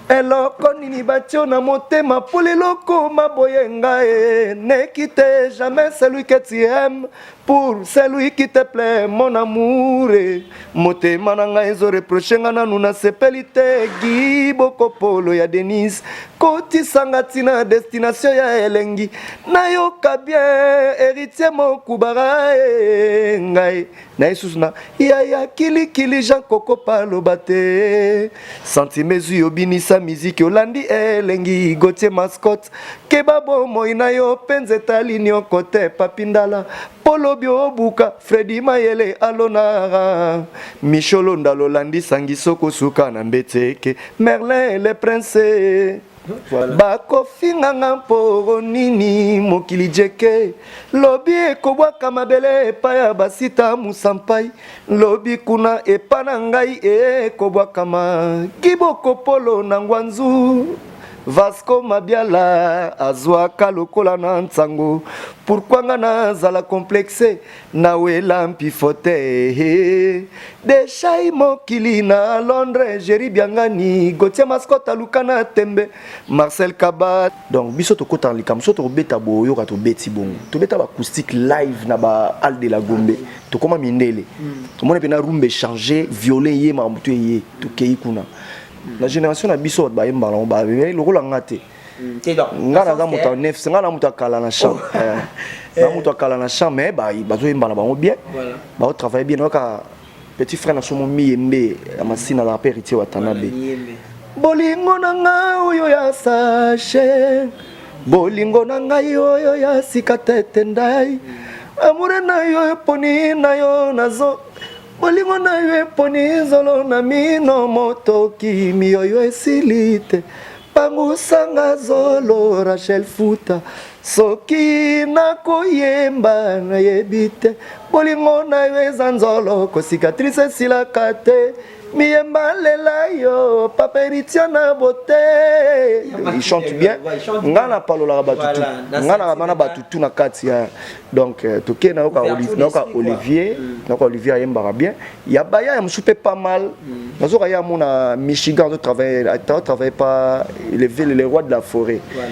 Eloko nini batio na motema po lelo okoma boye nga e Ne quitte jamais celui que tu aimes pour celui qui te plaît mon amour e Motema na ngai ezo reproche nga nanu nasepeli te Guy Bokopolo ya Denise kotisa nga ti na destination ya elengi nayoka bien Heritier Mokubara e ngai na ye susu na yaya kilikili jean kokopa aloba te sentime ezwi obinisa miziki olandi elengi gautier mascotte keba bomoi na yo mpenza etali nioko te papi ndala mpo lobi obuka fredi mayele alonara micholo ndala olandi sangiso kosuka na mbeteke merlin le prince Voilà. Bakofinga nga mpo nini mokili jeke lobi ekobwaka mabele epai ya basita musampai lobi kuna epa na ngai ekobwakama gibokopolo na ngwanzu Vasco Mabiala azwaka lokola na nsango pourquoi nga nazala complexe nawela mpifo te deshai mokili na londres jeri biangani gautier mascot aluka na tembe marcel kaba donc biso tokotaka likambo so tokobeta boyoka tobeti bongo tobeta baacoustique live na ba halle de la gombe tokoma mindele tomoni mpena rumba echange violin ye makambo to eye tokei kuna na génération na biso bato bayembaka yango ba lokola nga te mm, nga naza moto ya nef nga na moto akala na champ oh. eh, na moto akala na champ mais bazoyemba na bango bien baotravaille bien nayoka petit frère na somo miyembe ya masina azalaka mpe héritier watanabe bolingo na nga oyo ya sache bolingo na ngai oyo ya sika tete ndai amoure na yo eponi na yo nazo Bolingo na yo eponi zolo na mino motoki miyoyo esili te pangusanga zolo Rachel Futa soki nakoyemba nayebi te bolingo na yo eza nzolo kosikatrice esilaka te miyemba lela yo papa Heritier na beauté il chante bien nga na palolaka bato tu nga na bana bato tu na kati ya donc euh, toke nayoka nayoka olivier mm. nayoka olivier ayembaka bien ya baya ya mosusu mpe pas mal mm. nazoka ye amona michigan azotravaille atravaille pas le ville le roi de la forêt voilà.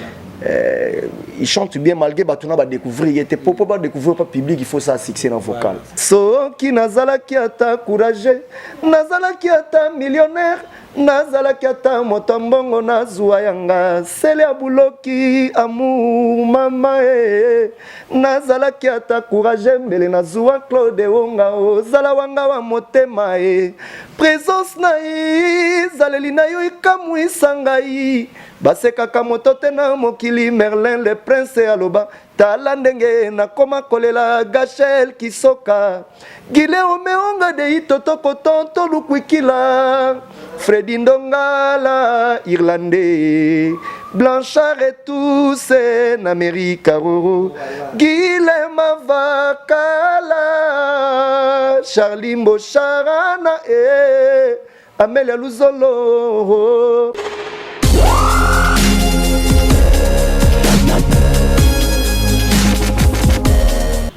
Euh, il chante bien malgré bato na badécouvrir ye te po po badécouvrir pa public il faut ça succès na vocal soki nazalaki ata courageux nazalaki ata millionnaire Nazalaki ata moto ya mbongo nazua yanga sele ya buloki amour mama ee nazalaki ata courage mbele nazua Claude Wonga ozala wanga wa motema e présence na ezaleli na yo ekamwisa ngai basekaka moto te na mokili Merlin le prince aloba Tala ndenge nakoma kolela Gachel Kisoka Gile Omeonga de Itoto Kotonto Lukwikila Freddy Ndongala Irlandais Blanchard et tous en Amérique Roro Gile Mavakala Charlie Mbosharana eh Amelia Luzolo.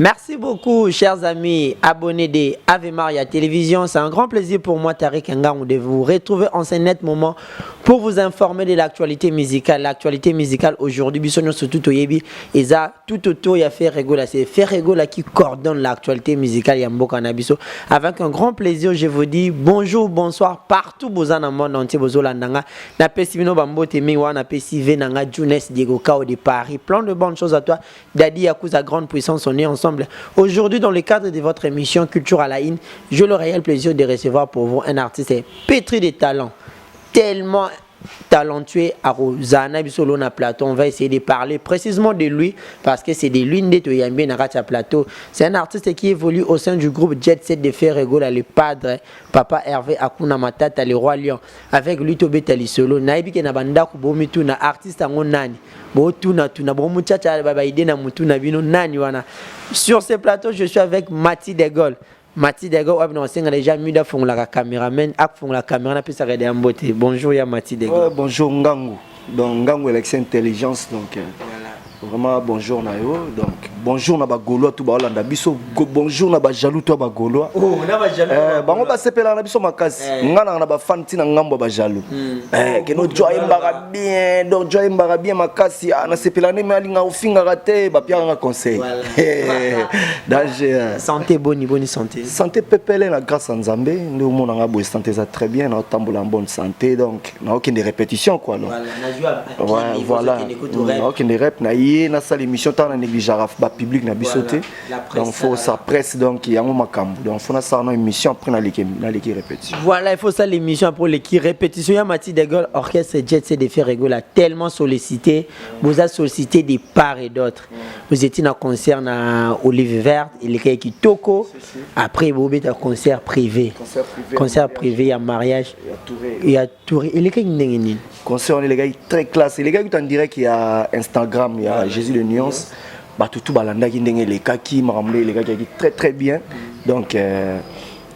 Merci beaucoup, chers amis abonnés de Ave Maria Télévision. C'est un grand plaisir pour moi, Tariq Ngangu, de vous retrouver en ce net moment pour vous informer de l'actualité musicale. L'actualité musicale aujourd'hui, biso surtout toyebi, eza tout autour ya Ferre Gola. C'est Ferre Gola qui coordonne l'actualité musicale ya mboka na biso. Avec un grand plaisir, je vous dis bonjour, bonsoir partout boza na monde entier bozolanda nga. Napesi bino ba mbote mingi wana napesi ve na nga Junes Diego Kao de Paris. Plein de bonnes choses à toi. Daddy Yakuza grande puissance, on est ensemble. Aujourd'hui dans le cadre de votre émission Culture à la Une, j'ai le réel plaisir de recevoir pour vous un artiste pétri de talent, tellement talentueux akozala na biso lona plateau on va essayer de parler précisément de lui parce que c'est de lui nde toyambi na kati ya plateau c'est un artiste qui évolue au sein du groupe Jet Set de Ferre Gola le padre papa Hervé Akuna Matata le roi lion avec lui tobeta lisolo nayebi ke na bandako bomituna artiste yango nani botuna tuna bomuchacha ba idée na mutu na bino nani wana sur ce plateau je suis avec Mathy de Gaulle Mathy Dego wapi na osenga déjà mida fongolaka cameraman afongola caméra na pesa ya mbote bonjour ya Mathy Dego ouais, bonjour Ngangu donc Ngangu elakisi intelligence donc euh, voilà. vraiment bonjour na yo donc Bonjour na bagaulois tout baolanda biso, bonjour na bajaloux to ya bagaulois. Oh, na bajaloux. Eh, bango basepelaka na biso makasi. Nga nanga na bafan ntina ngambo ya bajaloux. Eh, keno jo ayembaka bien, donc jo ayembaka bien makasi. Ah, nasepelaka ndenge alinga ofingaka te, bapiaka nga conseil. Danger. Santé boni, boni santé? Santé pepele na grâce ya Nzambe. Nde omonanga boye, santé eza très bien, naotambola en bonne santé, donc naokende répétition quoi, donc. Voilà, ouais, voilà, naokende rep na ye, nasala émission ntango na négligeaka bapublic na biso te. Donc faut ça presse, donc yango makambo, donc faut nasala na émission, après naleki répétition. Voilà, il faut ça l'émission pour l'équipe répétition. Ya Mati de Gaulle, orchestre Jet Set de Ferre Gola tellement sollicité, vous a sollicité de part et d'autre. Vous étiez dans concert na Olive Verte, il est Kitoko. Après vous êtes un concert privé. Concert privé. Concert privé, il y a mariage. Il y a Touré. Il est nini? Concert on est les gars très classe. Les gars en direct, il y a Instagram, il y a Jésus de Nuance. Bato tout balandaki ndenge elekaki, makambo elekaki yaki très très bien. Donc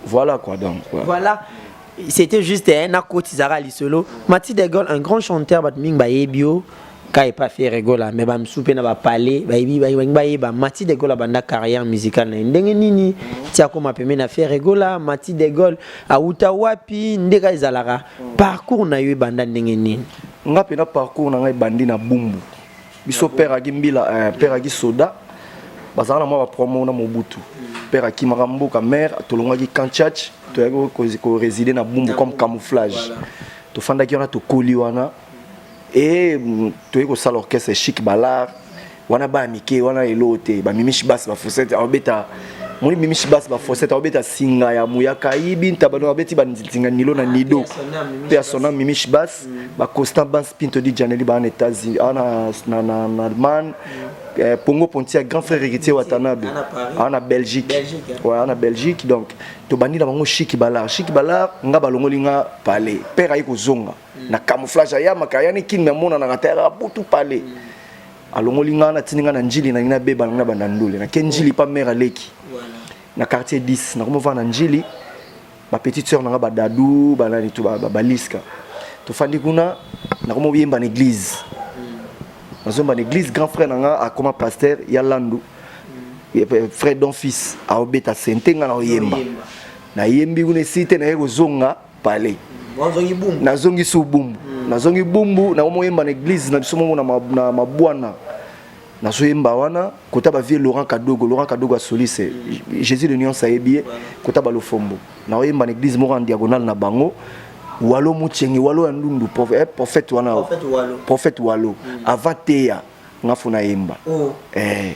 voilà quoi, donc ouais. Voilà. C'était juste un akotizaka lisolo. Mati de Gaulle, un grand chanteur, bato mingi bayebi yo ka epa Ferre Gola, mais bamosusu mpe na bapale bayebi, balingi bayeba Mati de Gaulle abanda carrière musicale na ye ndenge nini ti akóma pembe na Ferre Gola. Mati de Gaulle awuta wapi? Ndeka ezalaka parcours na yo ebanda ndenge nini? Nga mpena parcours na ngai ebandi na Bumbu. Biso père aki mbila, père aki soda, bazalaka na mwa bapromo na Mobutu. Père akimaka mboka, mare tolongwaki camp Tshatshi, toyaki korésider na Bumbu comme camouflage. Tofandaki wana, tokoli wana e toyei kosala orchestre Chic Balar wana. Baya mike wana, elo te, bamimishi basi bafossete aobeta moni, mimishi basi bafossete aobeta singa ya muyaka ayibi ntaba, no abeti banzinga nilo na nido mpe ya sona mimishi basi baconstant bans pinto di Janeli baa na États-Unis, aa na Allemagne. Pongo Pontia, grand frère héritier Watanabe, aa na Belgique, ouais, aa na Belgique. Donc tobandi na bango Chic Balar. Chic Balar, nga balongoli nga palais, père ayi kozonga na camouflage, ayamaka ayani kini, amonanaka te, ayaka butu palais. Alongoli nga, natindi nga na Njili, nangi nabeba nangi na banda ndule. Nake Njili pa mare aleki na quartier 10, nakomovanda na Njili, bapetite sœur nanga badadu banani to baliska. Tofandi kuna, nakomoyemba na église, nazomba na église. Grand frère nanga akoma pasteur ya Landu, frère don fils aobeta sente, nga na oyemba. Nayembi kuna, esi te, naye kozonga palais, nazongi su Bumbu, nazongi Bumbu, nakomoyemba na église na biso moko na Mabwana. Nazoyemba wana kota bavie Laurent Kadogo, Laurent Kadogo asolise Jésus de Nuance, ayebi ye kota balofombo. Naoyemba na église moko en diagonale na bango, Walo Muchenge, Walo ya Ndundu, prophète wana, prophète Walo. Avant teya nga fo nayemba. Eh.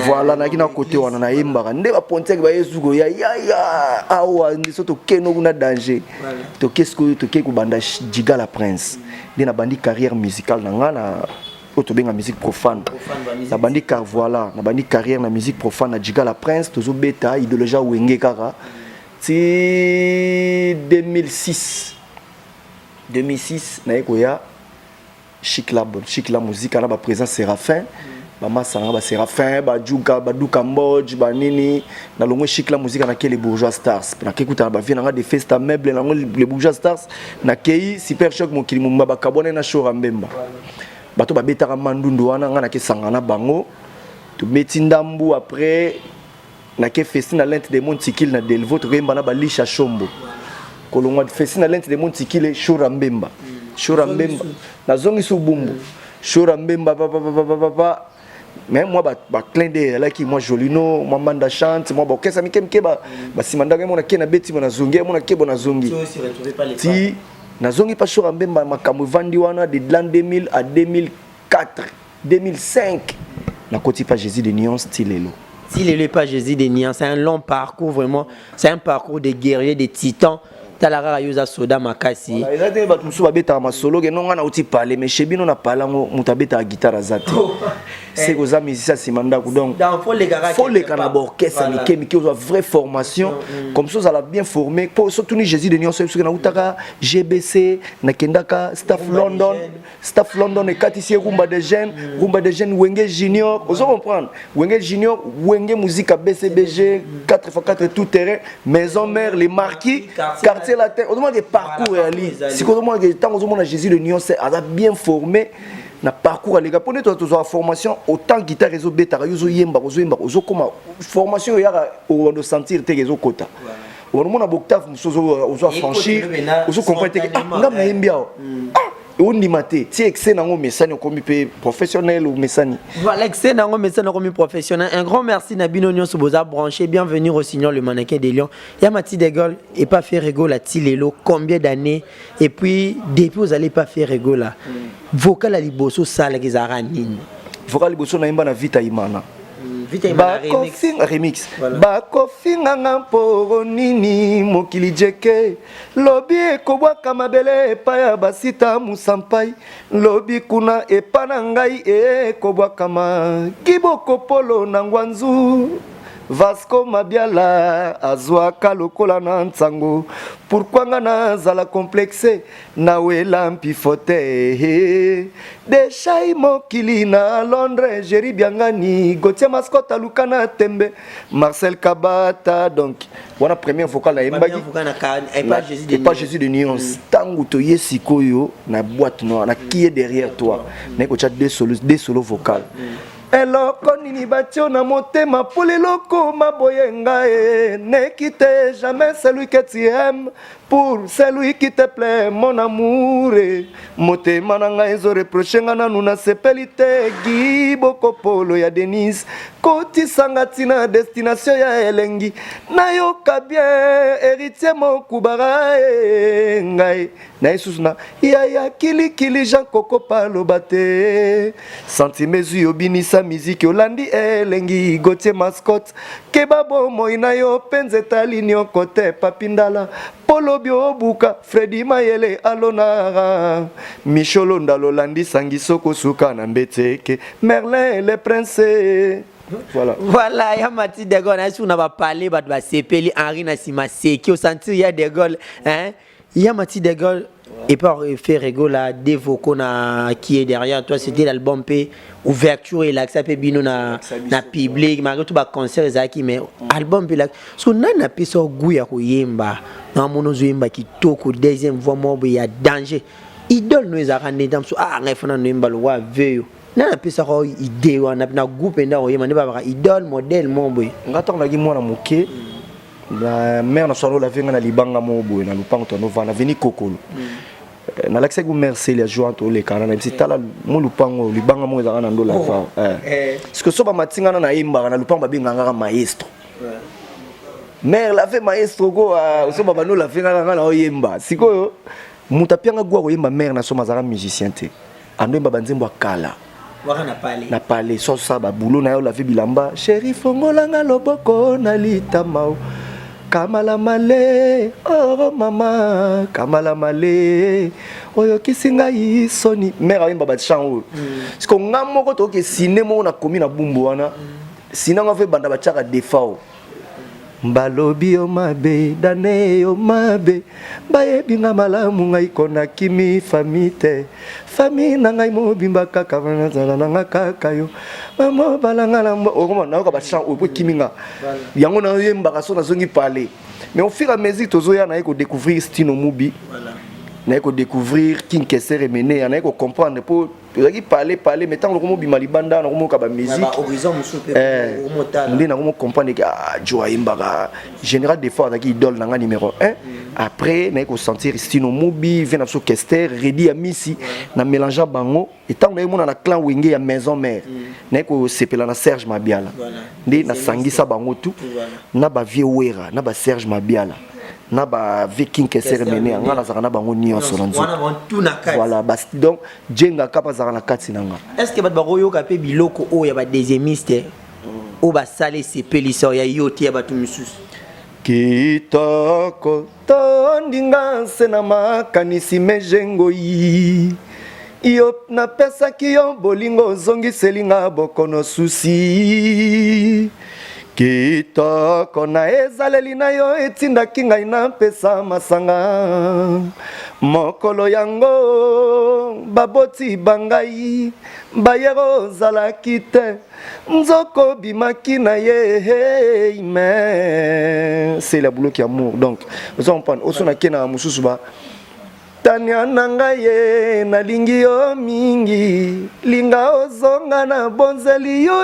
Voilà, nayaki na kote wana, nayembaka nde bapontiaki bayesu koya yaya awa nde so tokende kuna danger. Toke sikoyo, toke kobanda Jiga la Prince. Nde nabandi carrière musicale na nga na oyo tobenga musique profane. Nabandi car voilà, nabandi carrière na musique profane na Jiga la Prince. Tozobeta idéologie ya Wenge kaka ti 2006. 2006 naye koya Chic la, Chic la musique na baprésident Séraphin, bamasanga baséraphin, bajuka baduka mbodge banini. Nalongwe Chic la musique, nakei les Bourgeois Stars, nakei kutana bavie nanga de Festa Meuble nango les Bourgeois Stars. Nakei Super Choc, mokili momba bakabwana na Shora Mbemba, bato babetaka mandundu wana. Nga nakesanga na bango, tobeti ndambu. Après nake festi na lente de Montikile na Delvo, tokoyemba na balisha Shombo. Kolongwa festi na lente de Montikile, Shora Mbemba, Shora Mbemba, nazongisi Bumbu, Shora Mbemba papapapapa. Mais moi baclin de ezalaki mwa Jolino, mwa Manda Chante, mwa baorchestre mike mike basima ndako. Emona ke nabeti bo, nazongi, emona ke bo, nazongi ti nazongi pa Shora Mbemba. Makambo evandi wana de l'an 2000 à 2004, 2005, nakoti pa Jésus de Nuance ti lelo. Si lelo pas Jésus de Nuance, c'est un long parcours vraiment, c'est un parcours de guerrier, de titan. Talaka yo za soda makasi. Eza te, bato mosusu babetaka masolo ke no, nga nauti pale, mais chez bino na pale yango moto abetaka guitare aza te, se koza musicien nsima ndako. Donc faut leka na baorchestre mike mike, ozwa vraie formation, comme ça ozala bien formé. Po sotuni Jésus de Nyonso, soki nautaka GBC, nakendaka Staff London, Staff London ekatisi ye Rumba de Jeune, Rumba de Jeune, Wenge Junior. Ozo comprendre? Wenge Junior, Wenge Musique, BCBG, 4x4 tout terrain, Maison Mère, les Marquis, Quartier Latin. Ozomona ke parcours eyali sikoyo, ozomona ke ntango ozomona Jésus de Nyonso aza bien formé. Na parcours aleka mpo nde tozwaka formation, autant guitare ezobetaka, yo ozoyembaka, ozoyembaka, ozokoma formation oyaka obanda osentir teke ezokota, onomona baoctave mosusu ozo franchir, ozocomprendre teke ah, ngam nayembi awa, ah, ondima te ti excès nango omesani, okomi mpe professionnel, omesani. Voilà, excès nango omesani, okomi professionnel. Un grand merci na bino nyonso boza branché. Bienvenue Rossignol, le mannequin des lions. Ya Mati de Gaulle et pas Ferre Gola ti lelo combien d'années? Et puis depuis ozali pas Ferre Gola, vocal ya liboso osalaki ezalaka nini? Vocal liboso nayemba na Vita Imana. Vita Imana remix. Bakofinga remix. Bakofinganga mporo nini mokili jeke lobi ekobwaka mabele epai ya basita musampai lobi kuna epa na ngai ekobwakama kibokopolo na ngwanzu. Vasco Mabiala azwaka lokola na nsango. Pourquoi nga nazala complexe nawela mpifo te? Deshai mokili na Londres, Jerry Biangani, Gauthier Mascotte aluka na tembe, Marcel Kabata. Donc wana première vocal nayembaki epa Jésus de nuance. Ntango toye sikoyo na boîte noire, na qui est derrière toi, naye kotya deux solos, deux solo vocal. Eloko nini batio na motema mpo leloko maboye ngai? Ne quitte jamais celui que tu aimes pour celui qui te plaît, mon amour. Motema na ngai ezoreproche nga nanu nasepeli te. Gi bokopolo ya Denise kotisanga ntina destination ya elengi nayoka bien. Héritier Mokubara e ngai na ye susu na yaya kilikili Jean Kokopa aloba te sentime ezwi obinisa miziki olandi elengi. Gautier Mascotte keba bomoi na yo mpenza etali nyoko te. Papi Ndala polobi obuka Fredi Mayele alonara Micholo Ndalo olandisa soko suka na mbeteke Merlin le prince. Voilà. Voilà, ya Mati de Gaulle, na na bapale bato basepeli Henri na nsima seki osentir ya de Gaulle, hein? Ya Mati de Gaulle et par Ferre Gola, des vocaux na qui est derrière toi, c'était l'album pe ouverture et l'accès pe bino na public malgré tout ba concert ezalaki, mais album pe la so nani apesa goût ya koyemba na mono ozoyemba kitoko, deuxième voix moko boye ya danger? Idole no ezalaka nde ntango mosusu ah ngai fana noyemba lokwa veyo, nani apesaka idée wana na goût mpenza koyemba nde babaka idole modèle moko boye? Nga ntango naki mwana moke, na mare na so alolave nga na libanga moko boye na lopango, tonovanda veni kokolo. Nalakisaki ku mare seli ya jour tolekana na bisi tala mo lupango libanga moko ezalaka na ndola va, parce que so bamati nga na nayembaka na lupango, babenganga maestro. Mare lave maestro ko so babando lave nga nga na oyemba. Sikoyo moto apianga gwa koyemba, mare na so azalaka musicien te, andoyemba banzembo ya kala. Waka na pale. Na pale so osala babulo na yo, olave bilamba, sheri fongolanga loboko na litama o kamala male oh mama kamala male oyokisi ngai soni. Mare ayemba bachant oyo. Siko nga moko tokoki sine moko nakomi na bumbu wana, sine yango avo ebanda batiaka defao. Balobi yo mabe dane yo mabe, bayebi nga malamu ngai ko nakimi fami te, fami na ngai mobimba kaka nazala na nga kaka yo mama balanga na okoma nayoka bachant oyo po ekimi nga yango nayoyembaka so nazongi pale. Mais au fur et à mesure tozoya, naye kodécouvrir Stino Mubi, naye kodécouvrir King Kester Emeneya, naye kocomprendre po tozalaki pale pale. Mais ntango nakomobima libanda, nakomoyoka bamusique nde nakomo comprendre ke ah, jo ayembaka. Général Defao azalaki idole na nga numéro 1. Après naye kosentir Stino Mubi vie na biso, Kester, Redi ya Misi, na mélangeant bango. Etango naye mona na clan Wenge ya maison mère, naye kosepela na Serge Mabiala, nde nasangisa bango tout na bavieux Wera na baSerge Mabiala na bavieux King Kester Mene. Nga nazalaka na bango nyonso na nzoto, voilà. Donc Jenga Kapa azalaka na kati na nga. Est ce que bato bakoyoka mpe biloko oyo ya badeuxiémiste oyo basala esepelisa ya yo te, ya bato misusu? Kitoko tondinga nse na makanisi mejengoi yo napesaki yo bolingo, ozongiseli nga bokono susi. Kitoko na ezaleli na yo etindaki ngai napesa masanga mokolo yango. Baboti bangai bayero ozalaki te, nzoko bimaki na ye, mais c'est la boulot qui amour. Donc oza comprendre oso nake na mosusu ba. Tania na ngai ye nalingi yo mingi linga ozonga na bonzeli yo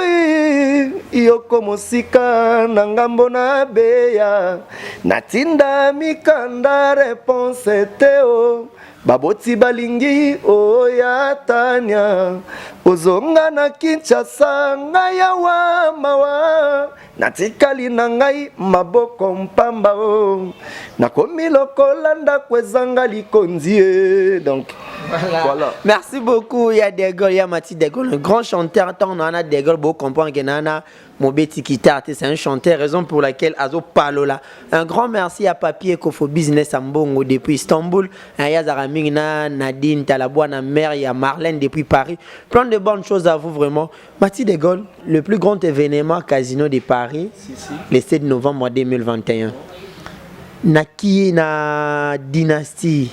yoko mosika na ngambo na beya natinda mikanda reponse te o baboti balingi oya Tania ozonga na Kinshasa ngai awa mawa Natikali na ngai maboko mpamba o nakomi lokola ndako ezanga likonzi e donc voilà. voilà. Merci beaucoup ya De Gaulle ya Mati De Gaulle un grand chanteur tant na De Gaulle bo comprendre que nana mobeti guitare c'est un chanteur raison pour laquelle azo palola un grand merci à Papier Kofo Business à Mbongo depuis Istanbul ya zara mingi na Nadine Talabwa mère ya Marlène depuis Paris plein de bonnes choses à vous vraiment Mati de Gaulle, le plus grand événement Casino de Paris, si, si. le 7 novembre 2021. Naki na dynastie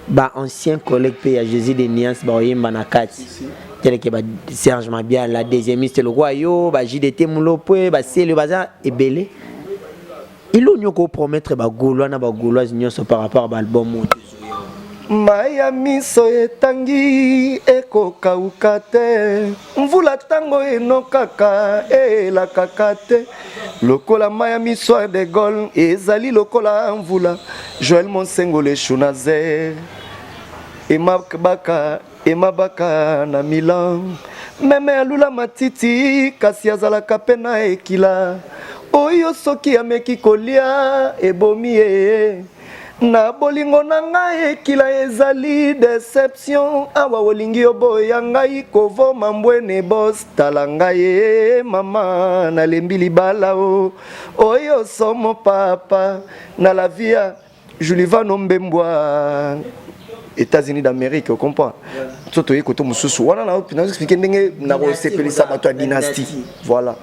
ba ancien collègue pe ya Jésus de Niance ba oyemba na kati. Si, si. tel que ba Serge Mabiala, deuxième lokola yo, ba JDT Mulopwe, ba Sele baza ebele. Eloko nini oko promettre ba Gaulois na ba Gauloises nyonso par rapport ba album oyo tozoya? Mai ya miso etangi ekokauka te, mvula tango enokaka elakaka te, lokola mai ya miso ya De Gaulle ezali lokola mvula. Joël Monsengo le Shunazer emabaka emabaka na Milan meme alula matiti kasi azalaka pe na ekila oyo soki ameki kolia ebomi ye na bolingo na ngai ekila ezali deception awa olingi oboya ngai kovoma mbwene bos tala ngai e mama nalembi libala o oyo somo papa na la via Julivano Mbembwa États-Unis d'Amérique, on comprend. So toye koto mususu wana na na expliquer ndenge na kosepelisa bato ya dynastie. Voilà.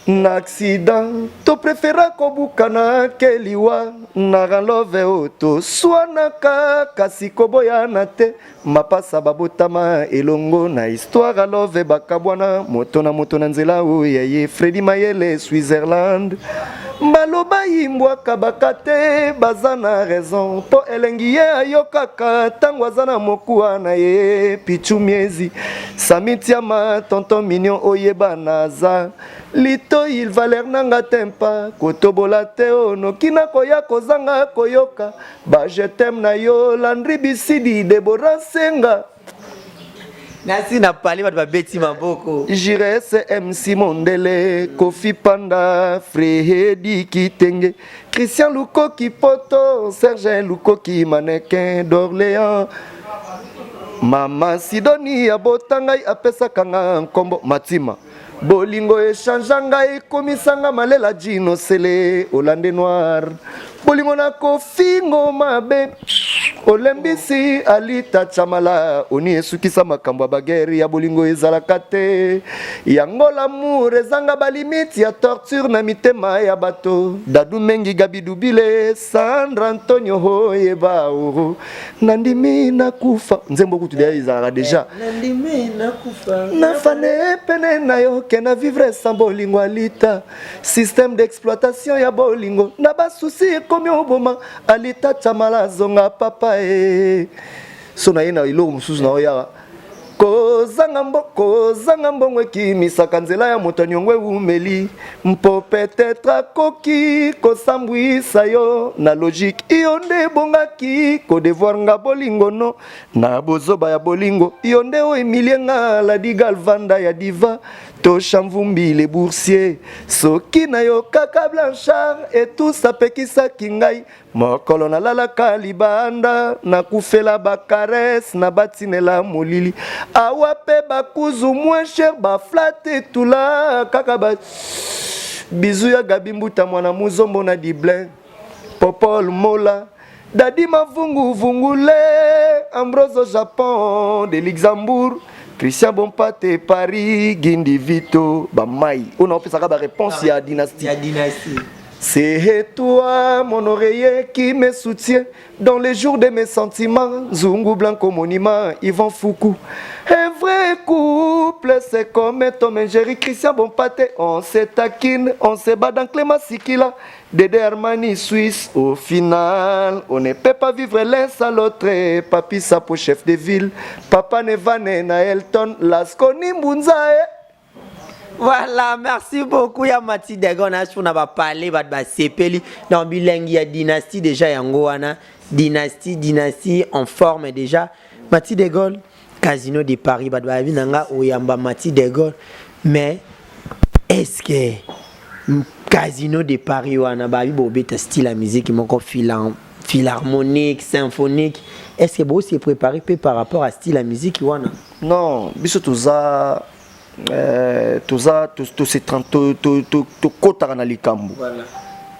Na accident to préféra kobukana ke liwa na ranlove oyo toswanaka kasi koboyana te mapasa babotama elongo na histoire alove bakabwana moto na moto na nzela oyo ya ye Fredi Mayele Switzerland baloba imbwa kabaka te baza na raison mpo elengi ye ayokaka ntango aza na mokuwa na ye pichu miezi sami tiama tonton mignon oyeba naza litoi valeur nanga tempa kotobola te o noki nakoya kozanga koyoka Ba je t'aime na yo Landry Bisidi Deborah Senga nasi na pale bato babeti maboko Jires MC Mondele Kofi Panda Fredi Kitenge Christian Lukoki Poto Serge Lukoki Mannequin d'Orléans Mama Sidoni abota ngai apesaka nga nkombo Matima Bolingo echangea ngai ekomisa nga malela Djino Sele Hollande Noir Bolingo na kofingo mabe olembisi Alita Chamala oni esukisa makambo ya bagere ya bolingo ezalaka te yango l'amour ezanga balimite ya torture na mitema ya bato Dadu Mengi Gabi Dubile Sandra Antonio hoyeba oh. Nandimi nakufa nzembo kutu deja ezalaka deja nandimi nakufa nafane pene na yo ke na vivre sans bolingo alita système d'exploitation ya bolingo na basusi ekomi oboma alita chamala zonga papa e so na ye na eloko mosusu na oyaka Kozanga mbo, kozanga mbongo ekimisaka nzela ya moto ya niongo ewumeli mpo peut-être akoki kosambwisa yo na logique yo nde ebongaki kodevoir nga bolingo no na bozoba ya bolingo yo nde oemilie nga la digal vanda ya diva tosha mvumbi le boursier soki nayokaka blanchard etus apekisaki ngai Mokolo nalalaka libanda nakufela ba caresse na batinela molili awa pe bakuzu moins cher ba flat etula kaka ba bizu ya Gabi Mbuta mwana muzombo na Dublin Popol Mola Dadi Mavungu Vungule Ambroso Japon de Luxembourg Christian Bompate Paris Gindi Vito ba mai oyo naopesaka ba réponse ya dynastie ya dynastie. C'est toi, mon oreiller, qui me soutient dans les jours de mes sentiments. Zungu Blanco Monument, Yvan Foucault. Un vrai couple, c'est comme Tom et Jerry, Christian Bonpate. On se taquine, on se bat dans Clément Sikila. Dédé Armani Suisse, au final, on ne peut pas vivre l'un sans l'autre. Papi Sapo, chef de ville. Papa Nevane, Naelton, Lasconi Mbunza. Voilà, merci beaucoup ya Mati Dego na suna ba parler ba ba sepeli dans bilengi ya dynastie déjà yango wana dynastie dynastie en forme déjà Mati de Gaulle Casino de Paris ba ba binanga oyamba Mati de Gaulle mais est-ce que Casino de Paris wana ba bi bobeta style ya musique moko filan philharmonique symphonique est-ce que bo se préparer pe par rapport à style ya musique wana? Non, biso toza toza tokɔtaka na likambo.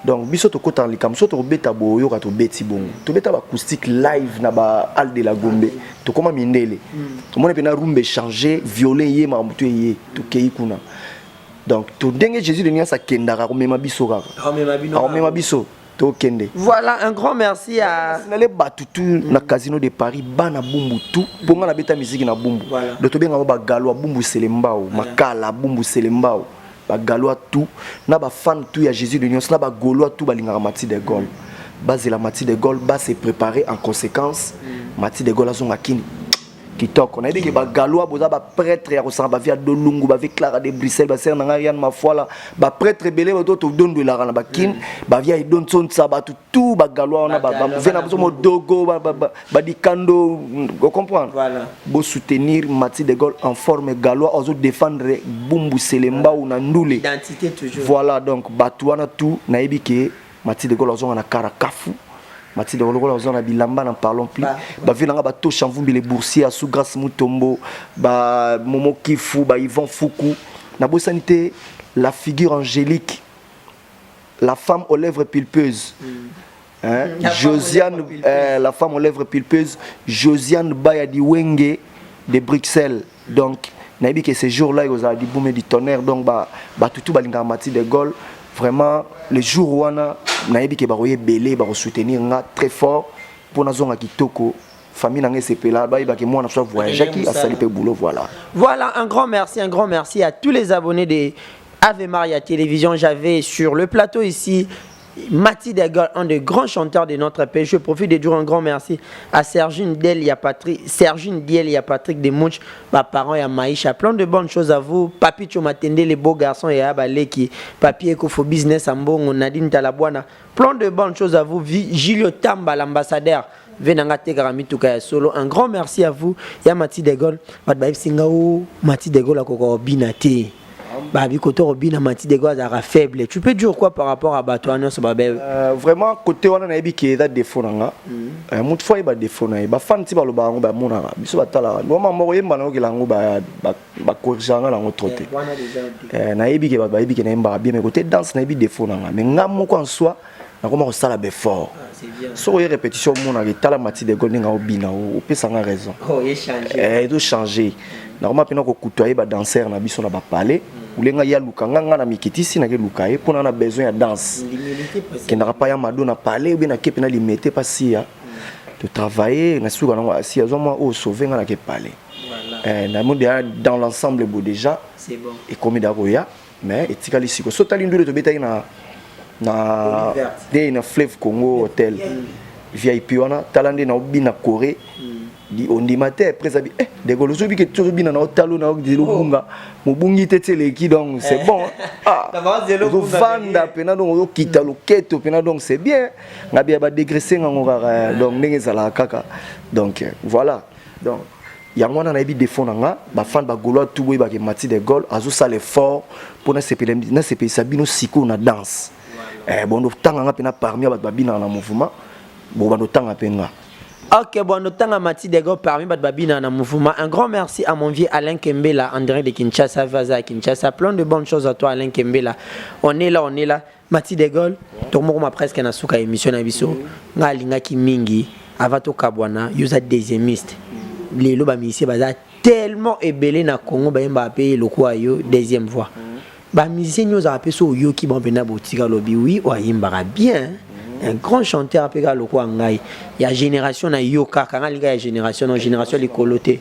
Donc biso tokɔtaka na likambo, so tokobeta boyoka, tobeti bongo, tobeta baacoustique live na ba Halle de la Gombe, tokóma mindele, tomoni mpena rumba échange, violon ye, makambo to eye, tokei kuna. Donc to ndenge Jésus de Nias akendaka komema biso kaka, akomema biso, tokende. Voilà, un grand merci à nale bato tu na Casino de Paris, bana Bumbu tu, mpo nga nabeta misiki na Bumbu. Donc tobengango bagalois, Bumbu Selembao, Makala, Bumbu Selembao, bagalois tout na bafan tout ya Jésus de Nyonso, na bagaulois tout balingaka Mati de Gaulle, bazela Mati de Gaulle, base préparer en conséquence. Mati de Gaulle azonga kini kitoko. Nayebi ke bagalois boza baprêtre ya kosanga, bavie ya Dolungu, bavie Clara de Bruxelles, basere na ngai Riane Mafoila, baprêtre ebele bato todondwelaka na bakine, bavie ya Edo Ntsonsa, bato tout bagalois wana, bavie na biso Modogo, badikando, ocomprendre? Bosoutenir Mati de Gaulle en forme galois, azodéfendre Bumbu Selembao na ndule. Identité toujours. Voilà, donc bato wana tout nayebi ke Mati de Gaulle azonga na karakafu, Mati de Gaulle azonga na bilamba, n'en parlons plus. Bavie nanga batosha Mvumbi, les boursiers Asu Grâce Mutombo, ba Momo Kifu, ba Yvon Fuku, nabosani te la figure angélique, la femme aux lèvres pulpeuses, hein? La femme aux Josiane, lèvres pulpeuses. La femme aux lèvres pulpeuses, Josiane Bayadi Wenge de Bruxelles. Donc, nayebi que ce jour-là, il y a du boom et du tonnerre. Donc, ba, ba tutu balingaka Mati de Gaulle. Vraiment, le jour wana, nayebi que baroye belé, ba soutenir nga très fort pour nazonga kitoko. Famille nanga sepela, ba yeba que moi na so voyager qui asali pe boulot, voilà. Voilà, un grand merci à tous les abonnés de Ave Maria Télévision. J'avais sur le plateau ici Mati Degol, un des grands chanteurs de notre pays. Je profite de dire un grand merci à Sergine Del, ya Patrick, Sergine Diel, ya Patrick de Munch, ma parent ya Maïcha. Plein de bonnes choses à vous. Papi Chomatende, les beaux garçons, et Abaleki. Papi Ekofo Business Ambongo, Nadine Talabwana. Plein de bonnes choses à vous. Gilio Tamba, l'ambassadeur. Venanga Tegara Mituka ya solo. Un grand merci à vous. Ya Mati Degol. Bat baib singa o Mati Degol akoko bina te. Babi koto robina Mati Degol azara faible. Tu peux dire quoi par rapport à bato wana nyonso babe? Vraiment côté wana nayebi ke eza défaut na nga. Motu fo ayeba défaut na ye, bafani ti balobaka yango, bamonaka biso, batalaka mama moko oyemba na yokela yango, bacorrigaka nga nango trop te. Nayebi ke bato bayebi ke nayembaka bien, mais côté danse nayebi défaut na nga, mais nga moko en soi nakoma kosala baeffort. Soki oye répétition, omonaka etala Mati de Gaulle ndenge aobina, opesanga raison. Ezochange, nakoma mpena kokuta ye badanser na biso na bapale olenga ye aluka nga, nga na mikitisi nakeluka ye mpona na besoin ya danse, kendaka pa ya Mado na palais obe nake mpena limete mpasi ya totravaille na suka nango asi azwa mwa oyo sauve nga nake palais. Namoni déjà dans l'ensemble bo déjà ekomi da koya, mais etikali siko so tali ndule tobetaki na nde na Fleuve Congo Hotel VIP wana, tala nde naobina Corée di ondima te après abi eh Degol ozobi ke tozobina na otalo na obunga mobungi te ti eleki, donc c'est bon. Ah, ozovanda mpena, donc ozokita loketo mpena, donc c'est bien. Nga bia badégraisse ngango kaka, donc ndenge ezalaka kaka, donc voilà. Donc yango wana nayebi défaut na nga, bafan bagaulois tout boyebake Mati de Gaulle azosala effort mpo nasepelisa bino sikoyo na danse. Bon, otanga nga mpena parmi ya bato babinaka na mouvement, bo bando otanga mpe nga. Ok, bon, autant Mati Dego parmi bato babina na mouvement. Un grand merci à mon vieux Alain Kembela, André de Kinshasa, Vaza Kinshasa. Plein de bonnes choses à toi, Alain Kembela. On est là, on est là. Mati Degol, tout le monde presque na suka émission na biso. Nga lingaki mingi avant to kabwana, yoza deuxièmiste. Lelo ba musicien baza tellement ebele na Congo, bayemba pe lokwa yo deuxième voix. Ba musiciens nyonso azalaka mpe so oyoki bango mpenza botika lobi oui oyo ayembaka bien un grand chanteur mpe kaka lokola ngai ya génération na yo kaka ngai alinga ya génération na génération likolo te.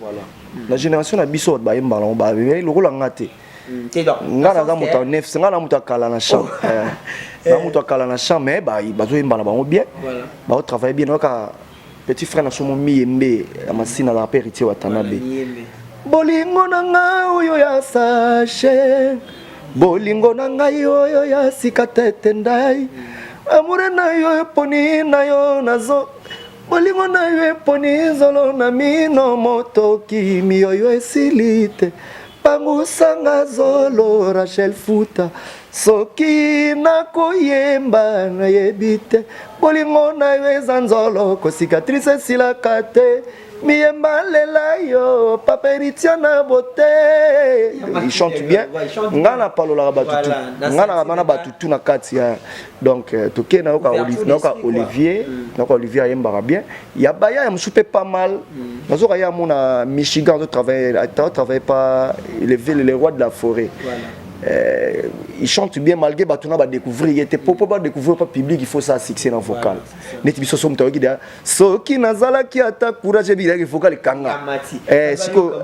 Na génération na biso bato bayembaka nango ba lokola nga te. Nga naza moto ya nef, nga na moto akala na champ, na moto akala na champ, mais bazoyemba na bango bien, baotravaille bien. Nayoka petit frère na somo Miyembe ya Masina, azalaka mpe Héritier Watanabe. Bolingo na ngai oyo ya sachet, bolingo na ngai oyo ya sika tete, ndai amour na yo eponi na yo nazo bolingo na yo eponi zolo na mino motoki miyoyo esili te pangusanga zolo Rachel Futa soki nakoyemba nayebi te bolingo na yo eza nzolo kocicatrice esilaka te miyemba lela yo papa Héritier na bote. Il chante bien. Nga na palolaka bato tu, nga na bana bato tu na kati ya donc toke nayoka nayoka Olivier, nayoka Olivier ayembaka bien. Ya baya ya mosusu mpe pas mal. Nazoka ye amona Michigan azotravaille pas le roi de la forêt. Il chante bien malgré bato na badécouvrir ye te po badécouvrir pas public, il faut ça succès na vocal neti biso so moto ayoki deya soki nazalaki ata courage ebilaki vocal ekanga siko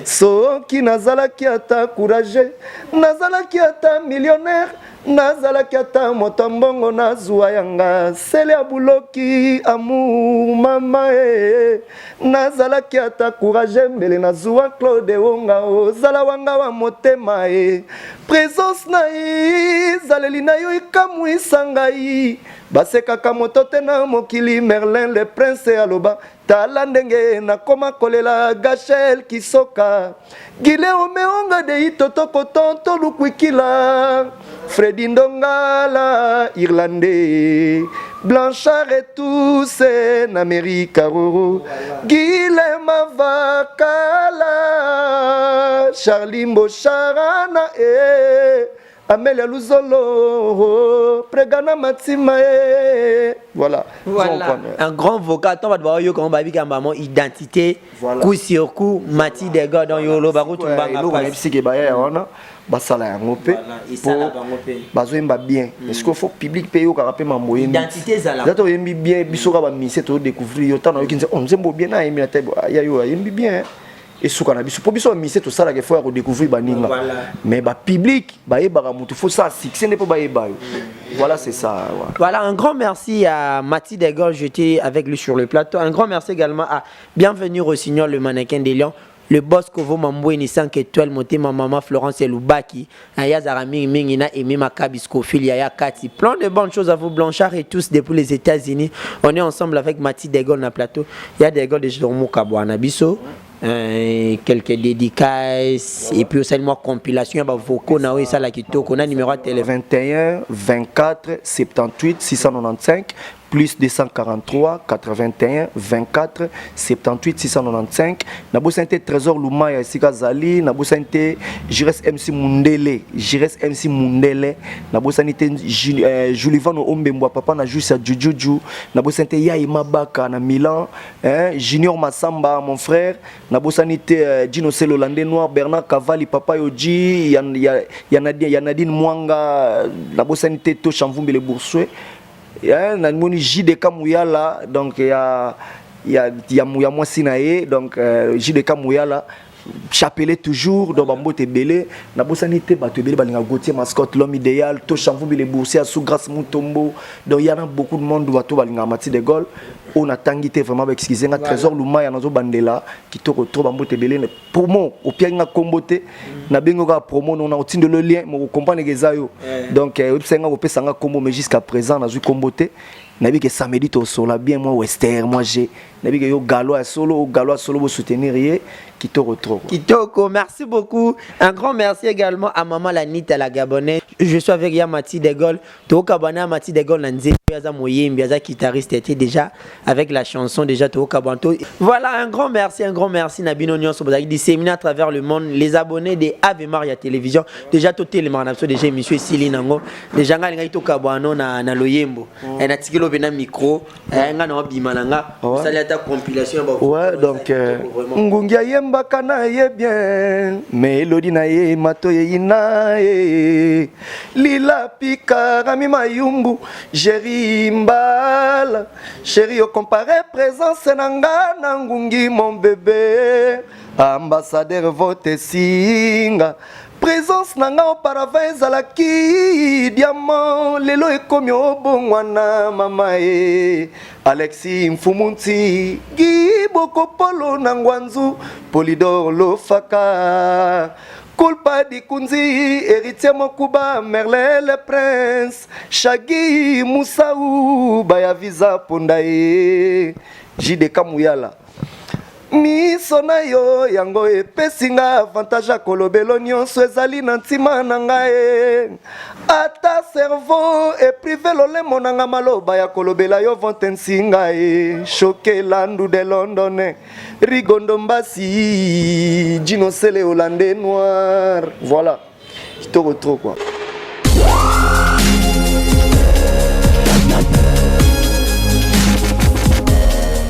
soki nazalaki ata courage, nazalaki ata millionnaire, nazalaki ata moto mbongo nazwa yanga sele ya buloki amour mama e nazalaki ata courage mbele nazwa Claude Wonga ozala wanga wa motema e présence na ye ezaleli na yo ekamwisa ngai basekaka moto te na mokili. Merlin le prince aloba tala ndenge nakoma kolela Gachel Kisoka Gile Omeonga de Itotoko tonto Lukwikila Fredi Ndongala Irlandais Blanchard et tous en Amérique Roro Guilhem Avakala Charlie Mbocharana eh Amelia Luzolo Pregana Matima eh voilà. Voilà, un grand vocal. Tant bato bayoka comment babika maman identité. Voilà. Coup sur coup, Mati de God dans yolo barutu mbanga. Eloko nayebisi ke baya ya wana basala yango mpe bazoyemba bien. Est ce que faut public mpe eyokaka mpe mambo oyembi? Identité ezala. Eza toyembi bien biso kaka bamise todécouvrir yo ntango nayoki nzembo bien nayembi na te ya yo ayembi bien esuka na biso mpo biso bamise tosalaka efo ya kodécouvrir baninga, mais bapublic bayebaka motu faut sala succès nde mpo bayeba yo. Voilà, c'est ça, ouais. Voilà, un grand merci à Mathi Degol, j'étais avec lui sur le plateau. Un grand merci également à Bienvenue Rossignol, le mannequin des Lions, le boss Kovo Mamboueni 5 étoiles, monté ma maman Florence Elubaki, Ayazara Mingi Mingi na Aimé Makabi Scofield, Yaya Kati. Plein de bonnes choses à vous, Blanchard et tous depuis les États-Unis. On est ensemble avec Mathi Degol na plateau. Il y a Degol de Jérôme Kabouana Bisso. Quelques dédicaces et puis aussi moi compilation ya bavocaux na oyo esalaki kitoko na numéro ya téléphone. 21 24 78 695, plus 243 81 24 78 695. Nabosani te Trésor Lumaya esika azali, nabosani te Jires MC Mundele, Jires MC Mundele, nabosani te Julivano Ombembwa papa na Jusa Jujuju, nabosani te Yai Mabaka na Milan, hein, Junior Masamba mon frère, nabosani te Dino Selo Landais Noir, Bernard Cavalli papa Yoji ya, ya, ya, Nadine, ya Nadine Mwanga, nabosani te To Chamvumbi le Boursoué, namoni JDK Muyala donc ya mwasi na ye donc JDK Muyala chapelet toujours donc bambote ebele. Nabosani te bato ebele balinga Gauthier Mascotte, l'homme idéal, To Chamvumbi le boursier sous Grâce Mutombo. Donc il y en a beaucoup de monde bato balinga Mati de Gaulle oyo natangi te, vraiment baexcuse nga. Trésor Lumaya nazobandela kitoko trop, bambote ebele. Promo opiaki nga kombo te, nabengi kaka promo nona otindelo lien moko comprendre ke eza yo. Donc oyebisaki nga kopesa nga kombo, mais jusqu'à présent nazwi kombo te. Nayebi ke samedi tosola bien moi Wester, moi g nayebi ke yo galo ya solo, galo ya solo, bosoutenir ye kitoko trop. Kitoko, merci beaucoup. Un grand merci également à maman Lanita la Gabonais. Je suis avec Yamati de Gaulle. Tokabana Mati de Gaulle na nzembo aza moyembi, aza guitariste était déjà avec la chanson déjà Tokabanto. Voilà, un grand merci, un grand merci na bino nyonso bozali disséminé à travers le monde, les abonnés de Ave Maria Télévision. Déjà to telema na biso déjà émission esili nango. Déjà nga lingai tokabwano na loyembo. Na tikelo be na micro, nga na obima na nga. Osali ata compilation ya ba Ouais, donc ngungi ayemba. Ayembaka na ye bien, melodi na ye matoyi na ye. Lila Pika, Rami Mayumbu, Jerry Mbala. Chéri, yo compare présence na nga na ngungi mon bébé. Ambassadeur vote singa. Présence na nga auparavant ezalaki diamant, lelo ekomi obongwana mama e. Alexis Mfumunti, Guy Bokopolo na Ngwanzu, Polidor Lofaka. Kulpa Dikunzi, Héritier Mokuba, Merlin le Prince, Shaggy Moussaou, Baya Visa Pondaye, JDK Mouyala. Miso na yo yango epesi nga avantage ya kolobelo nyonso ezali na ntima na ngai ata cerveau eprive lolemo na nga maloba ya kolobela yo vonte nsinga e choke landu de london rigondo mbasi Gino Sele hollandais noir. Voilà, kitoko trop quoi.